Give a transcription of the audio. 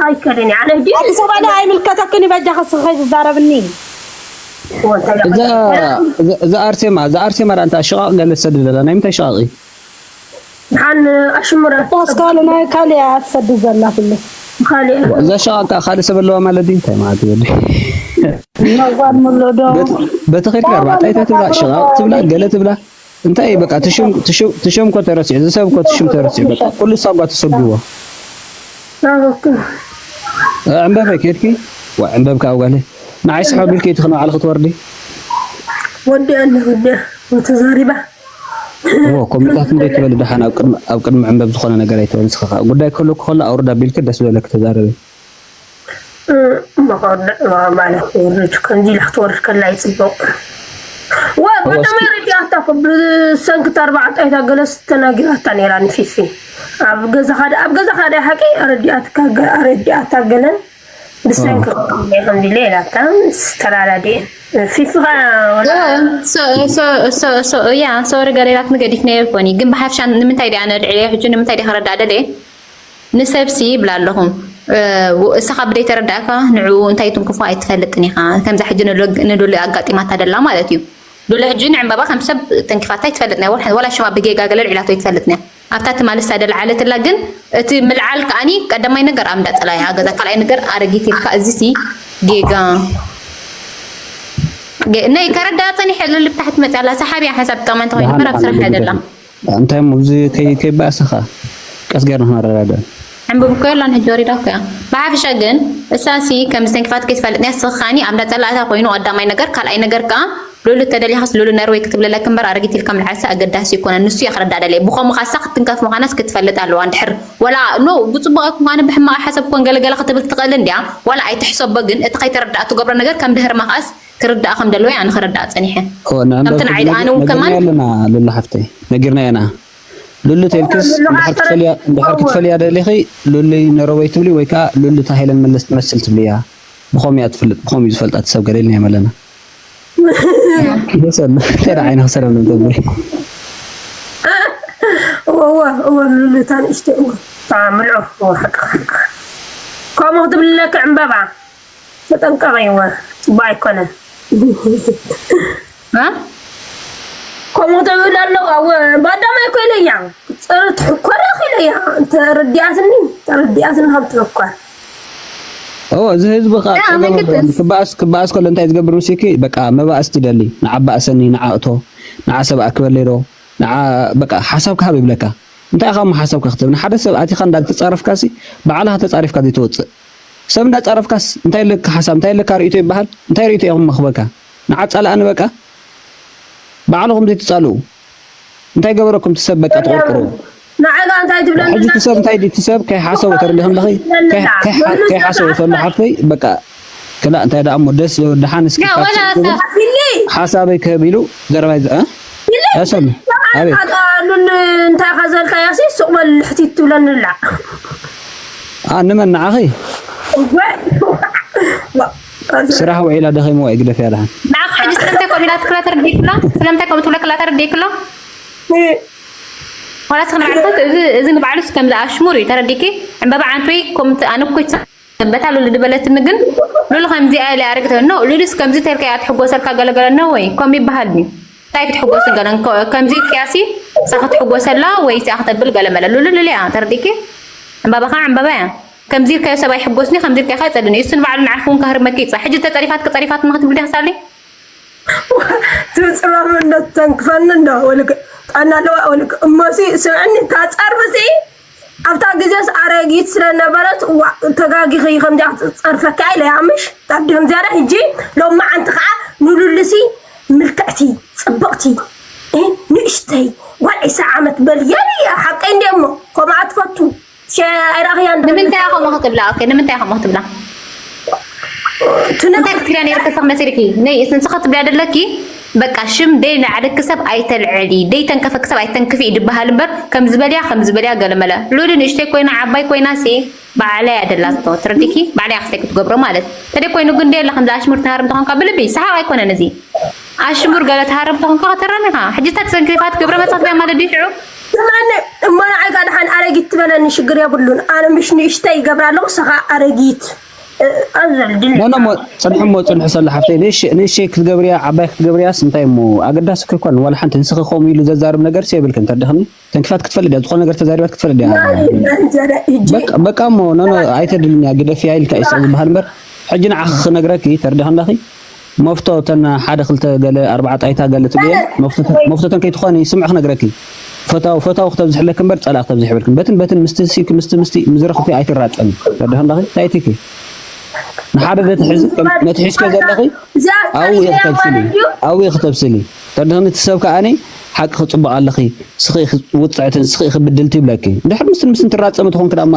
ኣይከደን እየ። ኣነ ሕጂ ኣዲስ ኣበባ ኣይምልከተክን እዩ። በጃ ከስኸ ዝዛረብኒ እዛ እዛ ኣርሴማ እዛ ኣርሴማ ዳንታ ሽቓቕ ገለ ትሰድድ ዘላ ናይ ምንታይ ሽቓቕ እዩ? ሓን ኣሽሙራ ኣስካሉ ናይ ካልያ ትሰድድ ዘላ ፍለ ካልእ እዛ ሽቓቕ ከዓ ካልእ ሰብ ኣለዋ ማለት ድዩ? እንታይ ማለት እዩ? ነጓድ ምሎ ዶ በቲ ከይድካ ኣርባዕተ ኣይታ ትብላ ሽቓቕ ትብላ ገለ ትብላ እንታይ በቃ ትሽም ትሽም ትሽም እኮ ተረሲዑ እዚ ሰብ እኮ ትሽም ተረሲዑ በቃ ኩሉ ሳጓ ተሰጉዎ ዕንበበ ከድኪ ዋ ዕንበብ ካብ ጓለ ንዓይ ስሖ ቢልኪ እቲ ከነባዕል ክትወርዲ ወዲ ኣለ ወዲ ተዛሪባ ዎ ኮሚታት እንደ ትበል ደሓን ኣብ ቅድሚ ኣብ ቅድሚ ዕንበብ ዝኾነ ነገር ኣይትበል ንስኻ ጉዳይ ክህሉ ክኸሎ ኣውርዳ ቢልኪ ደስ በለክ ተዛረበ መኸርድዕ ማለት ወርድ ከምዚ ኢላ ክትወርድ ከላ ይፅቡቕ ዋ ቀዳማይ ረዲኣታ እኮ ብሰንኪ እታ ኣርባዕተ ኣይታ ገለስ ተናጊራታ ነይራ ንፊፊ ኣብ ገዛኻ ደ- ኣብ ገዛኻ ደ ሓቂ ኣረዲኣትካ ገ- ኣረዲኣታ ገለ ብሰንኪ ከምዚ ኢለ ኢላታ ምስ ተላላዲኤን ፊፊኻ ወላ ያ ሶሪ ገሌላት ንገዲፍ ነይር ኮኒ ግን ብሓፍሻ ንምንታይ ዲኣ ነድዕየ ሕጂ ንምንታይ ዲኣ ክረዳእ ደልየ ንሰብሲ ይብላ ኣለኹ እሳኻ ብደይ ተረዳእካ ንዕኡ እንታይ ትንክፎ ኣይትፈልጥን ኢኻ ከምዛ ሕጂ ንዱሉ ኣጋጢማታ ደላ ማለት እዩ ዱሉ ሕጂ ንዕንበባ ከም ሰብ ተንኪፋታ ይትፈልጥ ናይ ወላ ሽማ ብጌጋ ገለ ልዕላቶ ይትፈልጥ ናይ ኣብታ ትማል እሳ ደልዓለትላ ግን እቲ ምልዓል ከኣኒ ቀዳማይ ነገር ኣብ እንዳጸላያ ገዛ ካልኣይ ነገር ኣረጊት ኢልካ እዚ ሲ ጌጋ ናይ ከረዳ ጸኒሐ ልልብ ታሕት መጽኣላ ሰሓቢያ ሓሳብ ጠማ እንተኾይኑ በር ኣብ ስራሕ ደላ እንታይ እሞ እዚ ከይ- ከይበኣሰኻ ቀስ ጌርና ክነረዳድእ ዕንብብ እኮ የላን ሕጂ ወሪዳ እኮ እያ ብሓፈሻ ግን እሳሲ ከም ዝተንክፋት ከይትፈልጥ ንያ ስኻኒ ኣብ እንዳጸላእታ ኮይኑ ቀዳማይ ነገር ካልኣይ ነገር ከኣ ሉሉ ተደሊኻስ ሉሉ ነርወይ ክትብለለክ እምበር ኣረጊት ኢልካ ምልዓልሲ ኣገዳሲ ይኮነ ንሱ እያ ክረዳእ ደለየ ብኸምኡ ካሳ ክትንከፍ ምዃናስ ክትፈልጥ ኣለዋ እንድሕር ወላ ኖ ብጽቡቕ ኣይኮንኳነ ብሕማቕ ሓሰብ ኮን ገለገለ ክትብል ትኽእል እንድያ ዋላ ኣይትሕሰቦ ግን እቲ ከይተረዳእ ትገብሮ ነገር ከም ድህርማ ከኣስ ክርዳእ ከም ደለዎ ኣነ ክርዳእ ጸኒሐ እወ ንዕንበብ ከምቲ ንዓይ ሕጂ ኣነ እውን ከማን ነጊርናያ ኣለና ሉሉ ሓፍተይ ነጊርናያ ኢና ሉሉ ተልክስ እንድሕር ክትፈልያ እንድሕር ክትፈልያ ደሊኺ ሉሉ ነረወይ ትብሊ ወይ ከዓ ሉሉ ታሂለን መለስ ትመስል ትብልያ ብኸም እያ ትፍልጥ ብኸም እዩ ዝፈልጣ ሰብ ገለ ኢልና የመለና ይሰል ተራ ዓይነ ክሰለሉ ተብሪ እወ እወ እወ ሉሉ እታ ንእሽተይ እወ እታ ምልዖ እወ ሓቂ ሓቂ ከምኡ ክትብልለክ ዕምበባ ተጠንቀቐ ይወ ጽቡቅ ኣይኮነን እ? ከምኡ ትብል ኣለዋ እወ ባዳማይ ኮይነ እያ ጽር ትሕኮረ ኺለ እያ ተረዲኣትኒ ተረዲኣትኒ ከም ትሕኮር እወ እዚ ህዝቢ ከዓ ያ፣ ጸገም መግብ ኣለዎ። ክበኣስ ክበኣስ ከሎ እንታይ ዝገብር ምስኪ በቃ መባእስቲ ደሊ ንዓ ባእሰኒ ንዓ እቶ ንዓ ሰብ ኣክበለይ ዶ ንዓ በቃ ሓሳብ ክሃብ ይብለካ እንታይ ኢኻ እሞ ሓሳብካ ክትህብ ንሓደ ሰብ ኣቲኻ እንዳተጻረፍካሲ ባዕልኻ ተጻሪፍካ ዘይትወጽእ ሰብ እንዳጻረፍካስ እንታይ ኣለካ ሓሳብ እንታይ ኣለካ ርእይቶ ይበሃል እንታይ ርእይቶ ኢኹም መኽበካ ንዓ ጻልኣኒ በቃ ባዕልኹም ዘይትጻልኡ እንታይ ገበረኩም ትሰብ በቃ ትቆርቁሩ ንዓጋ እንታይ ትብለኒ ሕጂ ትሰብ እንታይ ድዩ ትሰብ ከይሓሰቡ ተረዲኹም ለኺ ከይሓሰቡ ተሉ ሓፍተይ በቃ ክላ እንታይ ደኣ እሞ ደስ ደሓን እስኪ ያ፣ ወላ ሰብ ፊሊ ሓሳበይ ክህብ ኢሉ ዘረባይ ዝኣ ሰም ኣቤት ኣታ ሉል እንታይ ካ ዘልካያ ሲ ሱቅ በል ልሕቲት ትብለኒ ኣላ ኣ ንመን ንዓኺ እወ ስራሕ ውዒላ ደኺምዋ እዩ ግደፍያ ደሓን ንዓኽ ሕጂ ስለምንታይ ከምኡ ኢላ ትክላ ተረዲእክሎ ስለምንታይ ከምኡ ትብለክላ ተረዲእክሎ ዋላ ስክ ንዓልኮት እዚ እዚ ንባዕሉስ ከምዚ ኣሽሙር እዩ ተረዲኪ ዕምበባ ዓንትወይ ከምቲ ኣነ እኮ ይትሰ- በታ ሉሉ ዝበለትኒ ግን ሉሉ ከምዚኣ ኢለ ኣረግተ ኖ ሉሉስ ከምዚ ተልካ እያ ትሕጎሰልካ ገለገለ ኖ ወይ ከም ይበሃል ድዩ እንታይ ክትሕጎስ ገለ እንኮ- ከምዚ ኢልክያሲ እሳ ክትሕጎሰላ ወይ እዚኣ ክተብል ገለ መለ ሉሉ ሉሉ እያ ተረዲኪ ዕምበባ ከዓ ዕምበባ እያ ከምዚ ኢልካዮ ሰብኣይ ሕጎስኒ ከምዚ ኢልካ ይኸፀልኒ እሱ ንባዕሉ ንዓኹን ከህርመኪ ይፅባሕ ሕጂ ተፀሪፋትኪ ፀሪፋትና ክትብል ዲያ ክሳለይ ትብፅባብነት ተንክፈኒ እንዶ ወልክ ጣና ኣለዋ ወልክ እሞሲ ስምዕኒ እታ ፀርፊ ሲ ኣብታ ግዜስ ኣረጊት ስለነበረት እዋ ተጋጊኺ ከምዚኣ ክትፀርፈካ ኢለ ኣምሽ ካብ ድም ዝያዳ ሕጂ ሎሚ ዓንቲ ከዓ ንሉልሲ ምልክዕቲ ፅብቕቲ እ፣ ንእሽተይ ጓል ዒስራ ዓመት በልያኒ እያ ሓቀይ እንዲ እሞ ከምኣ ትፈቱ ሸ- ኣይረኣኽያን ዶ? ንምንታይ ከምኡ ክትብላ ኦኬ ንምንታይ ከምኡ ክትብላ ትንብ- እንታይ ክትብልያ ነይርኪ ንስኺ መሲልኪ ነይ ንስኺ ክትብልያ ደለኪ በቃ ሽም ደይ ንዓልኪ ሰብ ኣይተልዕሊ ደይ ተንከፈኪ ሰብ ኣይተንክፊ እዩ ድበሃል እምበር ከም ዝበልያ ከም ዝበልያ ገለመለ ሉሊ ንእሽተይ ኮይና ዓባይ ኮይና ሲ ባዕላ እያ ደላቶ ትረዲኪ ባዕላ እያ ክስተይ ክትገብሮ ማለት ተደ ኮይኑ ግን ደየላ ከምዚ ኣሽሙር ትሃርም ተኾንካ ብልቢ ሰሓቕ ኣይኮነን እዚ ኣሽሙር ገለ ትሃርም ተኾንካ ከተረም ኢኻ ሕጂ ተትሰንኪፋት ግብረ መጻት ብያ ማለት ድዩ ሽዑ ትማኒ እሞ ንዓይ ጋር ደሓን ኣረጊት ትበለኒ ሽግር የብሉን። ኣነ ምሽ ንእሽተይ ይገብራ ኣለኹ፣ ንስኻ ኣረጊት። እ፣ ኣዘል ድል። ኖ ኖ፣ እሞ ፅንሒ፣ እሞ ፅንሒ ሰለ ሓፍተይ፣ ንእሽ- ንእሽተይ ክትገብርያ ዓባይ ክትገብርያስ እንታይ እሞ ኣገዳሲ እኮ ኣይኮነን። ዋላ ሓንቲ ንስኺ ከምኡ ኢሉ ዘዛርብ ነገር የብልክን። ተርድኽኒ? ተንኪፋት ክትፈልጥ እያ፣ ዝኾነ ነገር ተዛሪባት ክትፈልጥ እያ። እንጀራ እጂ በቃ በቃ እሞ ኖ ኖ፣ ኣይተድልንያ፣ ግደፍያ ኢልካ እዩ ዝበሃል እምበር፣ ሕጂ ንዓኺ ክነግረኪ፣ ተርድኻ እንዳኺ፣ መፍቶ ተን ሓደ ክልተ ገለ ኣርባዓ ጣይታ ገለ ትብልየ፣ መፍቶ ተን- መፍቶ ተን ከይትኾኒ ስምዕ ክነግረኪ። ፈታው ፈታው ክተብዝሕለክ እምበር ጸላእ ክተብዝሕ ይብልክን። በትን በትን ምስቲ ሲ- ምስቲ ምስቲ ምዝረኽቲ ኣይትራጸሚ። ተርድኻ እንዳኺ፣ ታይትኪ ንሓደ ደትሕዚ ከም ነቲ ሒዝከ ዘለኺ ኣዊ ክተብስሊ ኣዊ ክተብስሊ። ተርድኽኒ፣ እቲ ሰብ ከኣኒ ሓቂ ክጽብቕ ኣለኺ፣ ስኺ ውጽዕትን ስኺ ክብድልቲ ይብለኪ። እንድሕር ምስትን ምስትን ትራጸሚ ትኾንክ ዳማ